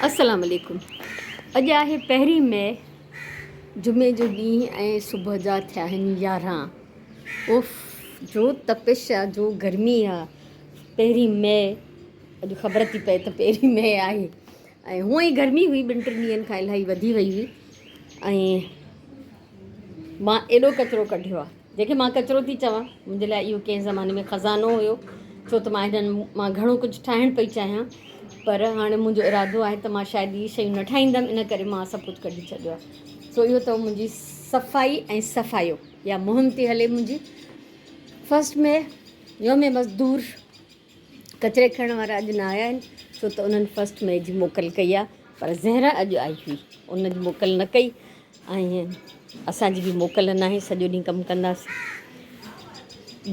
السلام عليڪم اڄ آهي پهرين مئي جمعي جو ڏينهن ۽ صبح جا ٿيا آهن 11. اوف جو تپش آ جو گرمي آ. پهرين مئي اڄ خبر ٿي پئي ته پهرين مئي آهي ۽ هونء ئي گرمي هئي ٻن ٽن ڏينهن کان الاهي وڌي وئي هئي ۽ مان ايڏو ڪچرو ڪڍيو آ جنهن کي مان ڪچرو ٿي چوان، منهنجي لاء اهو ڪنهن زماني ۾ خزانو هيو، ڇو ته مان هنن مان گهڻو ڪجهه ٺاهڻ پئي چاهيان، پر هاڻي منهنجو ارادو آهي ته مان شايد اهي شيون نه ٺاهيندم، ان ڪري مان سڀ ڪجهه ڪڍي ڇڏيو آهي. سو اهو اٿو منهنجي صفائي ۽ صفايو يا مهم ٿي هلي منهنجي. فرسٽ مئي يوم مزدور ڪچري کڻڻ وارا اڄ نه آيا آهن، ڇو ته انهن فرسٽ مئي جي موڪل ڪئي آهي، پر زهره اڄ آئي هئي، ان جي موڪل نه ڪئي. ۽ اسان جي به موڪل ناهي سڄو ڏينهن ڪم ڪنداسين.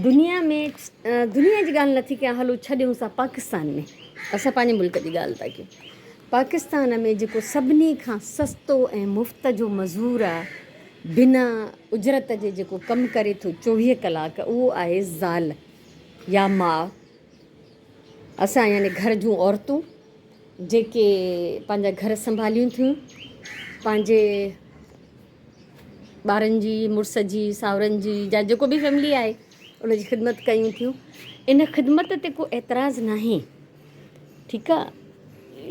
دنيا ۾ دنيا جي ڳالهه نٿي ڪيان هلو ڇڏيون سا پاڪستان ۾ اسان پنهنجي ملڪ جي ڳالهه ٿا ڪيون پاڪستان ۾ جيڪو سڀني کان سستو ۽ مفت جو مزور آ بنا اجرت جي جيڪو ڪم ڪري ٿو 24 ڪلاڪ اهو آهي زال يا ماء اسان يعني گهر جون عورتون جيڪي پنهنجا گهر سنڀالين ٿيون، پنهنجي ٻارن جي، مڙس جي، ساهرن جي يا جيڪو به فيملي آهي ان جي خدمت ڪيون ٿيون. ان خدمت تي ڪو اعتراض ناهي. ٺيڪ آ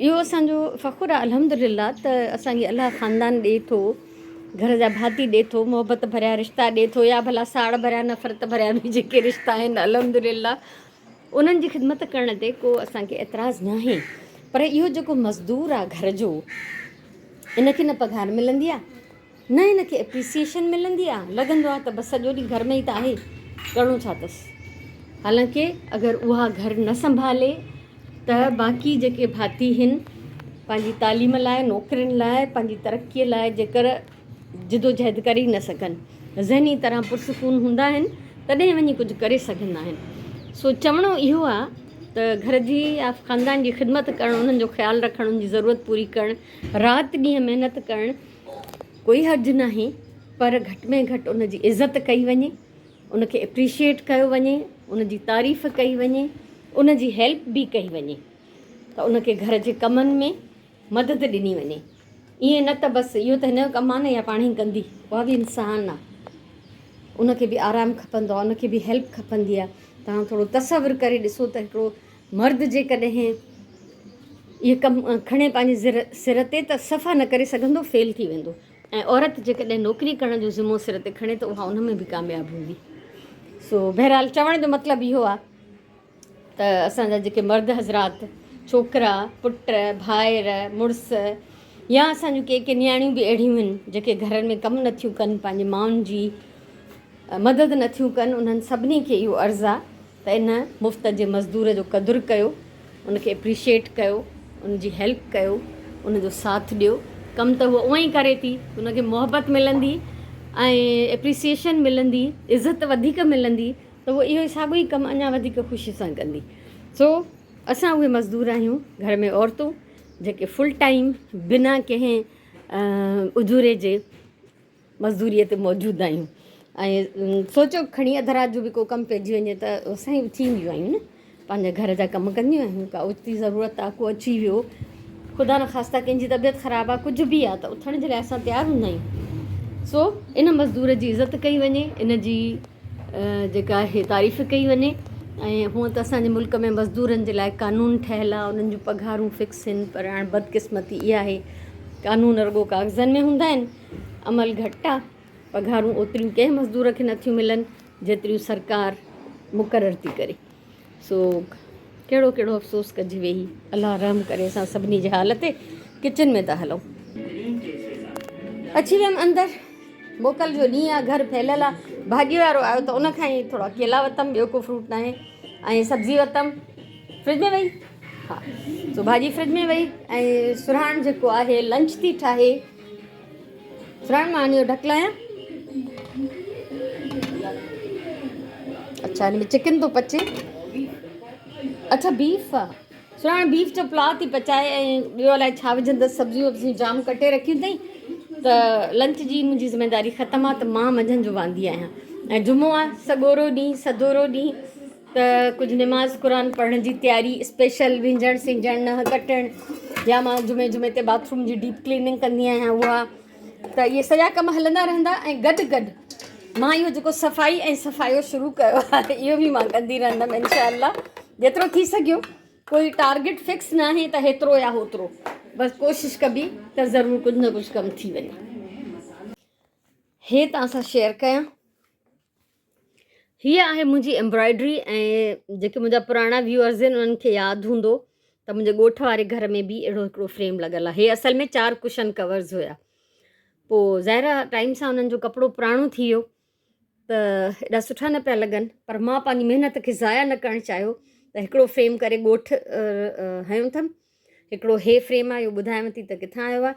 اهو اسان جو فخر آ الحمدلله ته اسان کي الله خاندان ڏي ٿو، گهر جا ڀاتي ڏي ٿو، محبت ڀريا رشتا ڏي ٿو يا ڀلا ساڙ ڀريا نفرت ڀريا به جيڪي رشتا آهن الحمدلله انهن جي خدمت ڪرڻ تي ڪو اسان کي اعتراض ناهي پر اهو جيڪو مزدور آ گهر جو ان کي نه پگهار ملندي آ نه ان کي اپريسيئيشن ملندي آ لڳندو آ ته بس سڄو ڏينهن گهر ۾ ئي ته آهي ڪرڻو ڇا اٿس حالانڪه اگر اها گهر نه سنڀالي ته باقي جيڪي ڀاتي هن پنهنجي تعليم لاء نوڪرين لاء پنهنجي ترقي لاء جيڪر جدوجهد ڪري نه سگهن، ذهني طرح پرسڪون هوندا آهن، تڏهن وڃي ڪجهه ڪري سگهندا آهن. سو چوڻو اهو آ ته گهر جي يا خاندان جي خدمت ڪرڻ، انهن جو خيال رکڻ، انهن جي ضرورت پوري ڪرڻ، رات ڏينهن محنت ڪرڻ ڪوئي حرج ناهي پر گهٽ ۾ گهٽ ان جي عزت ڪئي وڃي، ان کي اپريشيئيٽ ڪيو وڃي، ان جي تعريف ڪئي وڃي، ان جي هيلپ به ڪئي وڃي ته ان کي گهر جي ڪمن ۾ مدد ڏني وڃي. ائين نه ته بس اهو ته هن جو ڪم آهي نه اها پاڻهي ڪندي. اها به انسان آهي. ان کي به آرام کپندو آهي، ان کي به هيلپ کپندي آهي. توهان ٿورو تصور ڪري ڏسو ته هڪڙو مرد جيڪڏهن اهي ڪم کڻي پنهنجي سر تي ته صفا نه ڪري سگهندو، فيل ٿي ويندو ۽ عورت جيڪڏهن نوڪري ڪرڻ جو ذمو سر تي کڻي ته اها ان ۾ به ڪامياب هوندي. سو بهرحال چوڻ جو مطلب اهو آهي ته اسان جا جيڪي مرد حضرات، ڇوڪرا، پٽ، ڀائر، مڙس يا اسان جون ڪي ڪي نياڻيون به اهڙيون آهن جيڪي گهرن ۾ ڪم نٿيون ڪن پنهنجي مائن جي مدد نٿيون ڪن انهن سڀني کي اهو عرض آهي ته ان مفت جي مزدور جو قدر ڪيو ان کي اپريشيٽ ڪيو ان جي هيلپ ڪيو ان جو ساٿ ڏيو ڪم ته هوء اونئن ئي ڪري ٿي ان کي محبت ملندي ۽ اپريسيئيشن ملندي عزت وڌيڪ ملندي ته هوء اهو ساڳيو ئي ڪم اڃا وڌيڪ خوشي سان ڪندي. سو اسان اهي مزدور آهيون، گهر ۾ عورتون جيڪي فل ٽائيم بنا ڪنهن اجوري جي مزدوريء تي موجود آهيون ۽ سوچو کڻي اڌ رات جو به ڪو ڪم پئجي وڃي ته اسان ئي اٿي اينديون آهيون نه. پنهنجي گهر جا ڪم ڪنديون آهيون ڪا اوچتي ضرورت آ ڪو اچي ويو خدا نخواسته ڪنهن جي طبيعت خراب آ ڪجهه به آ ته اٿڻ جي لاء اسان تيار هوندا آهيون سو ان مزدور جي عزت ڪئي وڃي ان جي جيڪا آهي تعريف ڪئي وڃي ۽ هونء ته اسان جي ملڪ ۾ مزدورن جي لاء قانون ٺهيل آ انهن جون پگهارون فڪس آهن پر هاڻي بدقسمتي اها آهي قانون رڳو ڪاغذن ۾ هوندا آهن عمل گهٽ آ پگهارون اوتريون ڪنهن مزدور کي نٿيون ملن جيتريون سرڪار مقرر ٿي ڪري. سو ڪهڙو ڪهڙو افسوس ڪجي ويهي. الله رحم ڪري اسان سڀني جي حال تي. ڪچن ۾ ٿا هلون. اچي ويم اندر. موڪل جو ڏينهن آ گهر ڦهليل آ. ڀاڄي وارو آيو ته ان کان ئي ٿورا ڪيلا ورتم ٻيو ڪو فروٽ ناهي ۽ سبزي ورتم. فرج ۾ وئي ها سو ڀاڄي فرج ۾ وئي ۽ سرهاڻ جيڪو آهي لنچ ٿي ٺاهي. سرهاڻ مان هن جو ڍڪ لاهيان. اڇا هن ۾ چڪن ٿو پچي. اڇا بيف آ. سرهاڻ بيف جو پلاء ٿي پچائي ۽ ٻيو الائي ڇا وجهندس سبزيون وبزيون جام ڪٽي رکيون اٿئي ته لنچ جي منهنجي ذميداري ختم آ ته مان منجهند جو واندي آهيان ۽ جمعو آ سڳورو ڏينهن سدورو ڏينهن. ته ڪجهه نماز قرآن پڙهڻ جي تياري اسپيشل وهنجڻ سهنجڻ ننهن ڪٽڻ يا مان جمعي جمعي تي باٿ روم جي ڊيپ ڪليننگ ڪندي آهيان اها ته اهي سڄا ڪم هلندا رهندا ۽ گڏ گڏ مان اهو جيڪو صفائي ۽ صفايو شروع ڪيو آهي اهو به مان ڪندي رهندم انشاء الله جيترو ٿي سگهيو ڪوئي ٽارگيٽ فڪس ناهي ته هيترو يا هوترو بس ڪوشش ڪبي ته ضرور ڪجهه نه ڪجهه ڪم ٿي وڃي. هي توهان سان شيئر ڪيان. هيء آهي منهنجي ايمبرائڊري ۽ جيڪي منهنجا پراڻا ويوئرز آهن انهن کي ياد هوندو ته منهنجي ڳوٺ واري گهر ۾ به اهڙو هڪڙو فريم لڳل آهي. هي اصل ۾ چار ڪشن ڪورز هيا. پوء ظاهر آهي ٽائيم سان انهن جو ڪپڙو پراڻو ٿي ويو ته ايڏا سٺا نه پيا لڳن پر مان پنهنجي محنت کي ضايع نه ڪرڻ چاهيو ته هڪڙو فريم ڪري ڳوٺ هنيو اٿم. هڪڙو هي فريم آهي اهو ٻڌايانو ٿي ته ڪٿان آيو آهي.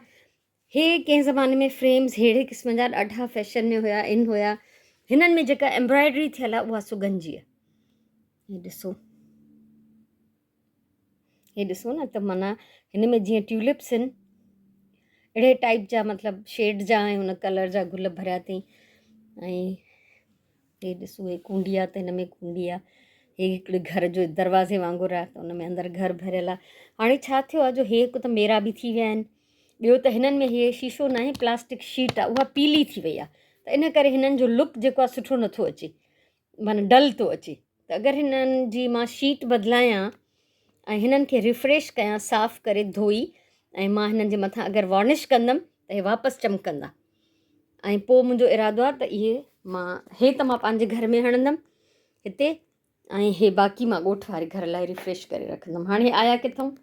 هي ڪنهن زماني ۾ فريمز ههڙي قسم جا ڏاڍا فيشن ۾ هيا ان هيا. هنن ۾ جيڪا ايمبرائڊري ٿيل آهي اها سگن جي آهي. هي ڏسو هي ڏسو نه ته معنيٰ هن ۾ جيئن ٽيولپس آهن اهڙي ٽائپ جا مطلب شيڊ جا ۽ هن ڪلر جا گل ڀريا اٿئي ۽ هي ڏسو هي ڪونڊي آ ته هن ۾ ڪونڊي آ هي هڪڙي گهر جو دروازي وانگر آ ته ان ۾ اندر گهر ڀريل آ هاڻي ڇا ٿيو آ جو هي هڪ ته ميرا به ٿي ويا آهن ٻيو ته هنن ۾ هي شيشو ناهي پلاسٽڪ شيٽ آ اها پيلي ٿي وئي آ ته ان ڪري هنن جو لڪ جيڪو آ سٺو نٿو اچي معنيٰ ڊل ٿو اچي ته اگر هنن جي مان شيٽ بدلايان ۽ هنن کي ريفريش ڪيان صاف ڪري ڌوئي ۽ مان هنن جي مٿان اگر وارنش ڪندم ته هي واپس چمڪندا ۽ پوء منهنجو ارادو آهي ته اهي مان هي ته مان پنهنجي گهر ۾ هڻندم هتي ۽ هي باقي مان ڳوٺ واري گهر لاء ريفريش ڪري رکندم هاڻي هي آيا ڪٿون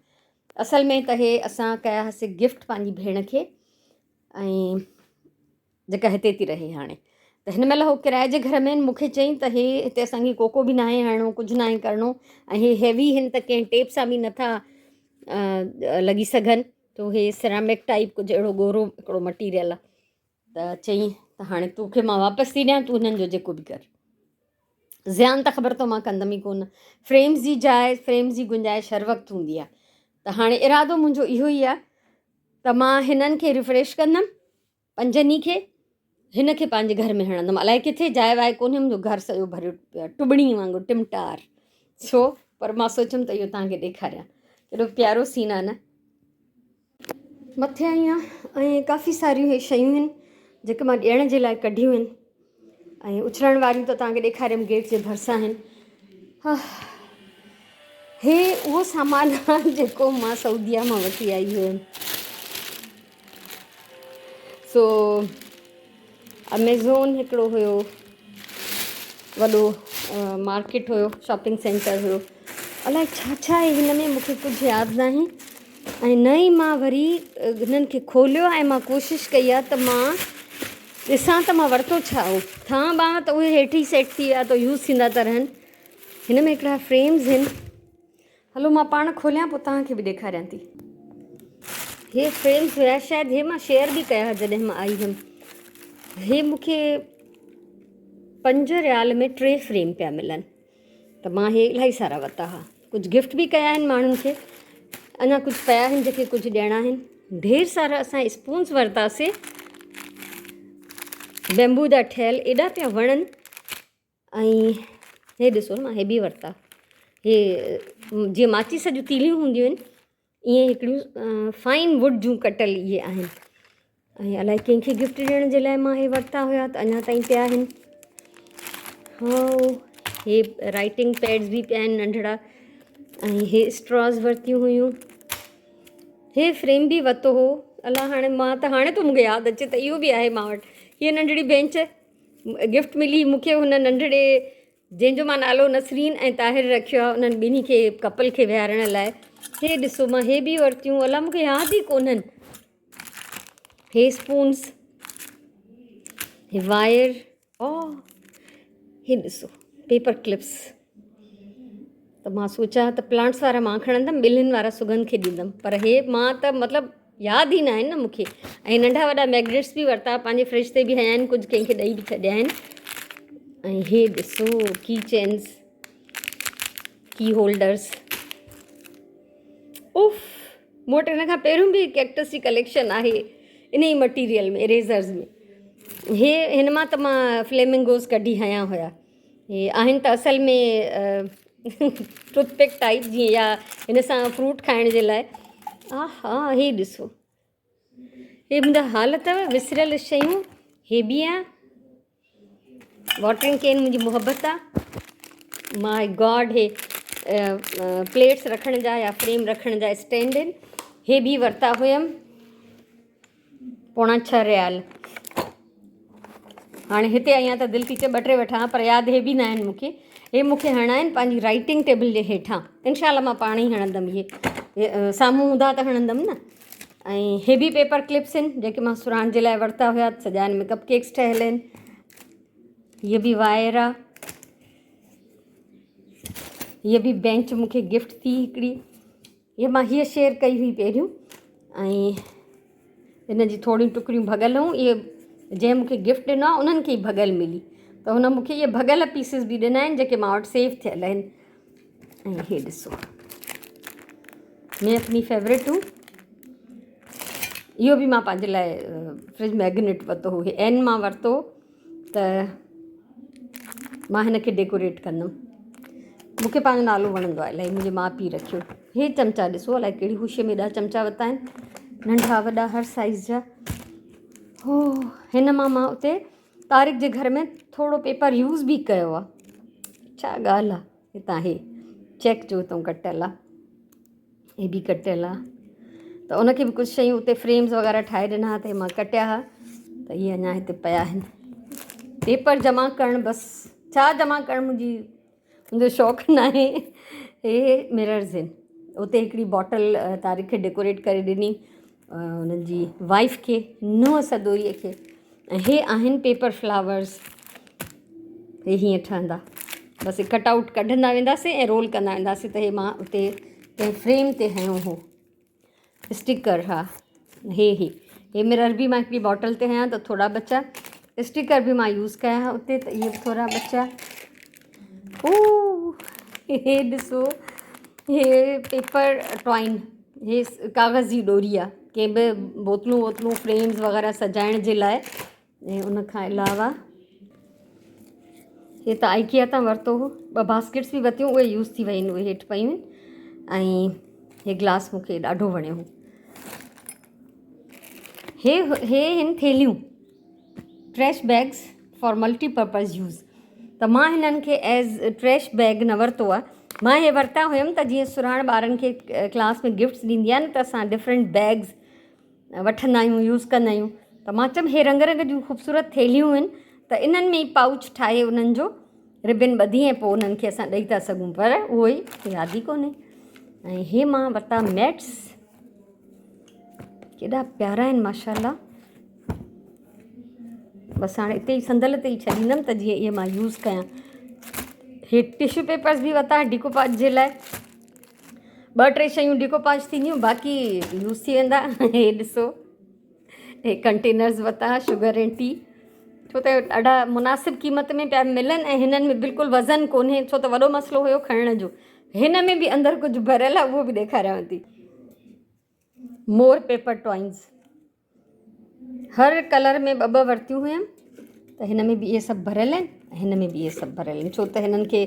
اصل ۾ ته هي اسان ڪيا هئاسي گفٽ پنهنجي ڀيڻ کي ۽ جيڪا هتي ٿي رهي هاڻي ته هن مهل هو ڪرائي جي گهر ۾ آهن مونکي چئين ته هي هتي اسانکي ڪوڪو به ناهي هڻڻو ڪجهه ناهي ڪرڻو ۽ هي هيوي هن ته ڪنهن ٽيپ سان به نٿا لڳي سگهن تو هي سيرامڪ ٽائيپ ڪجهه اهڙو ڳورو هڪڙو مٽيريل آ ته چئين ته هاڻي توکي مان واپس ٿي ڏيان تون هنن جو جيڪو به ڪر زيان ته خبر تو مان ڪندم ئي ڪونه فريمز جي جاء فريمز جي گنجائش هر وقت هوندي آ ته هاڻي ارادو منهنجو اهو ئي آ ته مان هنن کي ريفريش ڪندم پنجن ئي کي هن کي پنهنجي گهر ۾ هڻندم الائي ڪٿي جاء واء ڪونهي منهنجو گهر سڄو ڀريو پيو آهي ٽٻڻي وانگر ٽمٽار سو پر مان سوچيم ته اهو توهان کي ڏيکاريان ڪيڏو پيارو سين آهي نه مٿي آئي آهيان ۽ ڪافي ساريون هي شيون آهن جيڪي مان ڏيڻ جي لاء ڪڍيون آهن ۽ اڇلڻ واريون ته توهان کي ڏيکاريم گيٽ جي ڀرسان آهن ها هي اهو سامان آهي جيڪو مان سعوديه مان وٺي آئي هيم سو اميزون هڪڙو هيو وڏو مارڪيٽ هيو شاپنگ سينٽر هيو الائي ڇا ڇا آهي هن ۾ مونکي ڪجهه ياد ناهي ۽ نه ئي مان وري هنن کي کوليو ۽ مان ڪوشش ڪئي آهي ته مان ڏسان ته مان ورتو ڇا هو ٿانء ٻانء ته اهي هيٺ ئي سيٽ ٿي ويا ته يوز ٿيندا ٿا رهن هن ۾ هڪڙا فريمز آهن هلو مان پاڻ کوليان پوء توهان کي به ڏيکاريان ٿي. هي فريمز هيا شايد هي مان شيئر به ڪيا جڏهن مان آئي هيم. هي مون کي 5 ريال ۾ 3 فريم پيا ملن ته مان هي الاهي سارا ورتا هئا. ڪجهه گفٽ به ڪيا آهن ماڻهن کي اڃا ڪجهه پيا آهن جيڪي ڪجهه ڏيڻا آهن. ڍير سارا اسان اسپونز ورتاسي بيمبو جا ٺهيل ايڏا پيا وڻن. ۽ هي ڏسو نه مان هي به ورتا هي جيئن ماچيس جون تيليون هونديون آهن ائين هڪڙيون فائن ووڊ جون ڪٽل اهي آهن ۽ الائي ڪنهن کي گفٽ ڏيڻ جي لاء مان هي ورتا هيا ته اڃا تائين پيا آهن هو هي رائٽنگ پيڊز به پيا آهن ننڍڙا ۽ هي اسٽراز ورتيون هيون هي فريم به ورتو هو الا هاڻي مان ته هاڻي ٿو مونکي ياد اچي ته اهو به آهي مان وٽ هيء ننڍڙي بينچ گفٽ ملي مون کي هن ننڍڙي جنهن جو مان نالو نسرين ۽ طاهر رکيو آهي انهن ٻنهي کي ڪپل کي ويهارڻ لاء هي ڏسو مان هي به ورتيون الا مون کي ياد ئي ڪونهن هي اسپونس هي وائر او هي ڏسو پيپر ڪلپس ته مان سوچيان ته پلانٽس وارا مان کڻندم ٻلين وارا سگنڌ کي ڏيندم پر هي مان ته مطلب ياد ئي نه آهن نه مونکي ۽ ننڍا وڏا ميگنيٽس به ورتا پنهنجي فرج تي به هنيا آهن ڪجهه ڪنهن کي ڏئي به ڇڏيا آهن ۽ هي ڏسو ڪي چينز ڪي هولڊرس اوف مون وٽ هن کان پهريون به ڪيڪٽس جي ڪليڪشن آهي ان ئي مٽيريل ۾ اريزرز ۾ هي هن مان ته مان فليمنگوز ڪڍي هنيا هيا. هي آهن ته اصل ۾ ٽوٿ پڪ ٽائپ جيئن يا هن سان فروٽ کائڻ جي لاء آ ها هي ڏسو هي منهنجا حال اٿو وسريل شيون هي به آ واٽرنگ ڪين منهنجي محبت آ ماء گاڊ هي پليٽس رکڻ جا يا فريم رکڻ جا اسٽينڊ آهن هي به ورتا هيم پوڻا ڇهه ريال هاڻي هتي آئي آهيان ته دل ٿي چئي ٻه ٽي وٺان پر ياد هي به نه آهن مونکي هي مونکي هڻڻا آهن پنهنجي رائٽنگ ٽيبل جي هيٺان انشاء الله مان پاڻ ئي هڻندم اهي سامهون هوندا ته هڻندم نه ۽ هي به پيپر ڪلپس آهن جيڪي مان سرهاڻ جي لاء ورتا هيا سڄا هن ۾ ڪپ ڪيڪس ٺهيل آهن هيء به وائر آ هيء به بينچ مون کي گفٽ ٿي هڪڙي هيء مان هيء شيئر ڪئي هئي پهريون ۽ هن جي ٿوريون ٽڪريون ڀڳل هيون اهي جنهن مون کي گفٽ ڏنو آهي انهن کي ئي ڀڳل ملي ته هن مون کي اهي ڀڳل پيسز به ڏنا آهن جيڪي مان وٽ سيو ٿيل آهن ۽ هي ڏسو مين اپني فيورٽ هون اهو به مان پنهنجي لاء فرج ميگنيٽ ورتو هو هي اين مان ورتو ته مان هن کي ڊيڪوريٽ ڪندم مونکي پنهنجو نالو وڻندو آهي الاهي منهنجي ماء پيء رکيو هي چمچا ڏسو الائي ڪهڙي خوشي ۾ ايڏا چمچا ورتا آهن ننڍا وڏا هر سائز جا هو هن مان مان اتي طارق جي گهر ۾ ٿورو پيپر يوز به ڪيو آهي ڇا ڳالهه آهي هتان هي چيڪ جو هتان ڪٽيل آهي هي به ڪٽيل آهي ته ان کي به ڪجهه شيون اتي فريمز وغيره ٺاهي ڏنا ته مان ڪٽيا ها ته اهي اڃا هتي پيا آهن پيپر جمع ڪرڻ بس ڇا جمع ڪرڻ منهنجي منهنجو شوق ناهي هي مررز آهن اتي هڪڙي باٽل طارق کي ڊيڪوريٽ ڪري ڏني انهن جي وائف کي ننهن سدوريء کي ۽ هي آهن پيپر فلاورس هي هيئن ٺهندا بس ڪٽ آئوٽ ڪڍندا وينداسين ۽ رول ڪندا وينداسين ته هي مان اتي ڪنهن فريم تي هنيو هو اسٽيڪر ها هي هي هي مرر به مان هڪڙي باٽل تي هنيا ته ٿورا بچا اسٽيڪر به مان يوز ڪيا اتي ته اهي به ٿورا بچا او هي ڏسو هي پيپر ٽوائن هي ڪاغذ جي ڏوري آ ڪنهن به بوتلون ووتلون فريمز وغيره سجائڻ جي لاء ۽ ان کان علاوه هي ته آئڪيا تان ورتو هو ٻه باسڪيٽس به ورتيون اهي يوز ٿي ويون اهي هيٺ پيون آهن ۽ هي گلاس مون کي ڏاڍو وڻيو هو هي هي هن ٿيلهيون trash bags for multi purpose use ته مان هنن کي ايز ٽريش بيگ نه ورتو آهي مان هي ورتا هيم ته جيئن سرهاڻ ٻارن کي ڪلاس ۾ گفٽس ڏيندي آهي نه ته اسان ڊفرنٽ بيگز وٺندا آهيون يوز ڪندا آهيون ته مان چيم هي رنگ رنگ جون خوبصورت ٿيلهيون آهن ته انهن ۾ ئي پائوچ ٺاهي انهن جو ربن ٻڌي ۽ پوء انهن کي اسان ڏئي ٿا سگهون پر اهو ئي ياد ئي ڪونهي ۽ هي مان ورتا ميٽس ڪيڏا پيارا آهن ماشاء الله بس هاڻي اتي ئي صندل تي ئي ڇڏيندم ته جيئن اهي مان يوز ڪيان هي ٽشو پيپرس به ورتا ڊيڪوپاج جي لاء ٻه ٽي شيون ڊيڪوپاج ٿينديون باقي يوز ٿي ويندا هي ڏسو هي ڪنٽينرز ورتا شگر ۽ ٽي ڇو ته ڏاڍا مناسب قيمت ۾ پيا ملن ۽ هنن ۾ بلڪل وزن ڪونهي ڇو ته وڏو مسئلو هيو کڻڻ جو هن ۾ به اندر ڪجهه ڀريل آهي اهو به ڏيکاريانو ٿي مور پيپر ٽوائنز هر ڪلر ۾ ٻه ٻه ورتيون هيم ته هن ۾ به اهي سڀ ڀريل آهن ۽ هن ۾ به اهي سڀ ڀريل آهن ڇو ته هنن کي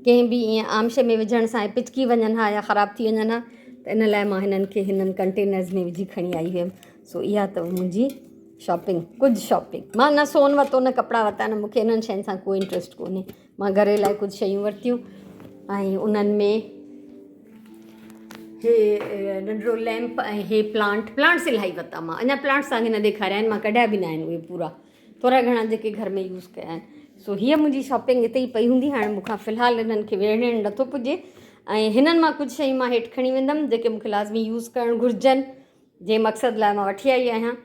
ڪنهن به ائين عام شيء ۾ وجهڻ سان پچڪي وڃن ها يا خراب ٿي وڃن ها ته ان لاء مان هنن کي هنن ڪنٽينرز ۾ وجهي کڻي آئي هيم سو اها اٿو منهنجي شاپنگ ڪجهه شاپنگ مان نه سون ورتو نه ڪپڙا ورتا نه مونکي انهن شين سان ڪو انٽرسٽ ڪونهي مان گهر لاء ڪجهه شيون ورتيون ۽ انهن ۾ هي ننڍڙو ليمپ ۽ هي پلانٽ پلانٽس الاهي ورتا مان اڃا پلانٽس توهان کي نه ڏيکاريا آهن مان ڪڍيا به نه آهن اهي پورا ٿورا گهڻا جيڪي گهر ۾ يوز ڪيا آهن سو هيء منهنجي شاپنگ هتي ئي پئي هوندي هاڻي مون کان في الحال انهن کي ويڙهڻ نٿو پڄي ۽ هنن مان ڪجهه شيون مان هيٺ کڻي ويندم جيڪي مون کي لازمي يوز ڪرڻ گهرجن جنهن مقصد لاء مان وٺي آئي آهيان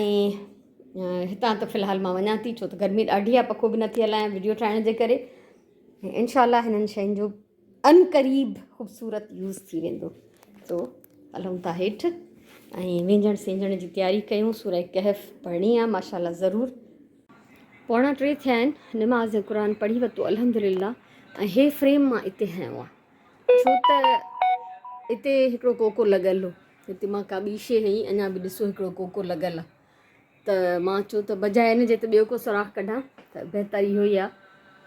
۽ هتان ته في الحال مان وڃان ٿي ڇو ته گرمي ڏاڍي آهي پکو به نٿي هلايان ويڊيو ٺاهڻ جي ڪري ۽ انشاء الله هنن شين جو عنقريب خوبصورت يوز ٿي ويندو سو هلون ٿا هيٺ ۽ وينجهڻ سينجهڻ جي تياري ڪيون سورة ڪهف پڙهڻي آهي ماشاء الله ضرور پوڻا ٽي ٿيا آهن نماز قرآن پڙهي ورتو الحمدلله ۽ هي فريم مان اتي هنيو آهي ڇو ته اتي هڪڙو ڪوڪو لڳل هو هتي مان ڪا ٻي شيء هنئي اڃا به ڏسو هڪڙو ڪوڪو لڳل آهي ته مان چيو ته بجاء ان جي ته ٻيو ڪو سوراخ ڪڍان ته بهتر اهو ئي آهي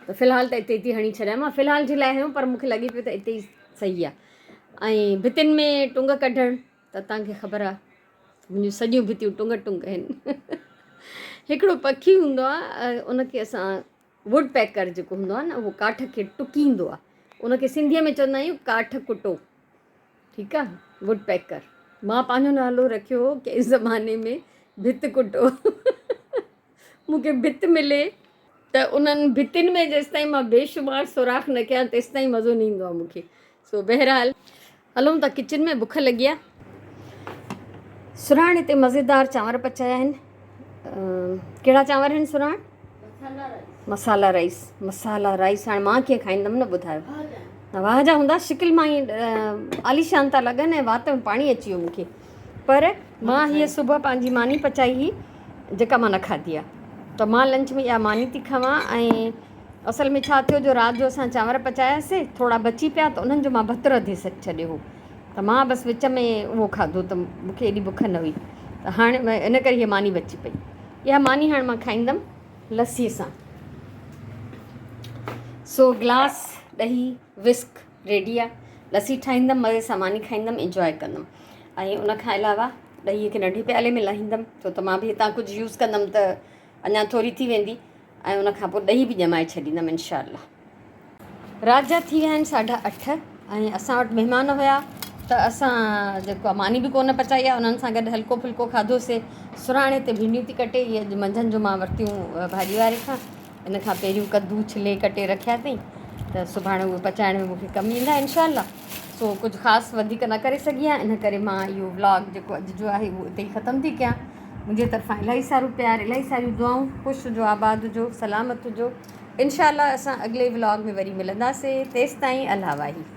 ته في الحال ته اتي ئي ٿي هڻي ڇڏيان. مان في الحال جي لاء هنيو پر مون کي لڳي پيو ته اتي ئي صحيح آهي. ۽ ڀتين ۾ ٽنگ ڪڍڻ ته توهان کي خبر آهي منهنجون سڄيون ڀتيون ٽنگ ٽنگ آهن. هڪڙو پکي هوندو آهي ان کي اسان ووڊ پيڪر جيڪو هوندو آهي نه اهو ڪاٺ کي ٽڪيندو آهي ان کي سنڌيء ۾ چوندا آهيون ڪاٺ ڪٽو. ٺيڪ آ ووڊ پيڪر. مان پنهنجو نالو رکيو هو ڪنهن زماني ۾ ڀت ڪٽو. مون کي ڀت ملي ته انهن ڀتين ۾ جيستائين مان بيشمار سوراخ نه ڪيان تيستائين مزو نه ايندو آ مون کي. سو بهرحال هلون ٿا ڪچن ۾ بک لڳي آ. سرهاڻ هتي مزيدار چانور پچايا آهن. ڪهڙا چانور آهن سرهاڻ؟ مسالا رائيس. مسالا رائيس هاڻي مان ڪيئن کائيندم نه ٻڌايو. واهه جا هوندا شڪل مان ئي عاليشان ٿا لڳن ۽ وات ۾ پاڻي اچي ويو مونکي. پر مان هيء صبح پنهنجي ماني پچائي هئي جيڪا مان نه کاڌي آ ته مان لنچ ۾ اها ماني ٿي کاوان ۽ اصل ۾ ڇا ٿيو جو رات جو اسان چانور پچاياسي ٿورا بچي پيا ته انهن جو مان ڀت رڌي ڇڏيو هو ته مان بس وچ ۾ اهو کاڌو ته مون کي ايڏي بک نه هئي ته هاڻي ان ڪري هيء ماني بچي پئي. اها ماني هاڻي مان کائيندم لسي سان. سو گلاس ڏهي وسڪ ريڊي آ. لسي ٺاهيندم مزي سان ماني کائيندم انجواء ڪندم ۽ ان کان علاوه ڏهي کي ننڍي پيالي ۾ لاهيندم ڇو ته مان به هتان ڪجهه يوز ڪندم ته اڃا ٿوري ٿي ويندي ۽ ان کان پوء ڏهي به ڄمائي ڇڏيندم انشاء الله. رات جا ٿي ويا آهن ساڍا اٺ ۽ اسان وٽ مهمان هيا ته اسان جيڪو آهي ماني به ڪونه پچائي آهي انهن سان گڏ هلڪو ڦلڪو کاڌوسي. سرهاڻي تي ڀينڊيون ٿي ڪٽي اهي اڄ منجهند جو مان ورتيون ڀاڄي واري کان ان کان پهريون ڪدو ڇلي ڪٽي رکيا اٿئي ته سڀاڻي اهي پچائڻ ۾ مون کي ڪم ايندا انشاء الله. سو ڪجهه خاص وڌيڪ نه ڪري سگهي آهيان ان ڪري مان اهو ولاگ جيڪو اڄ جو آهي اهو اتي ئي ختم ٿي ڪيان. منهنجي طرفان الاهي سارو پيار الاهي ساريون دعائون خوش هجو آباد هجو سلامت هجو انشاء الله اسان اڳلي ولاگ ۾ وري ملنداسي تيستائين الله واهي.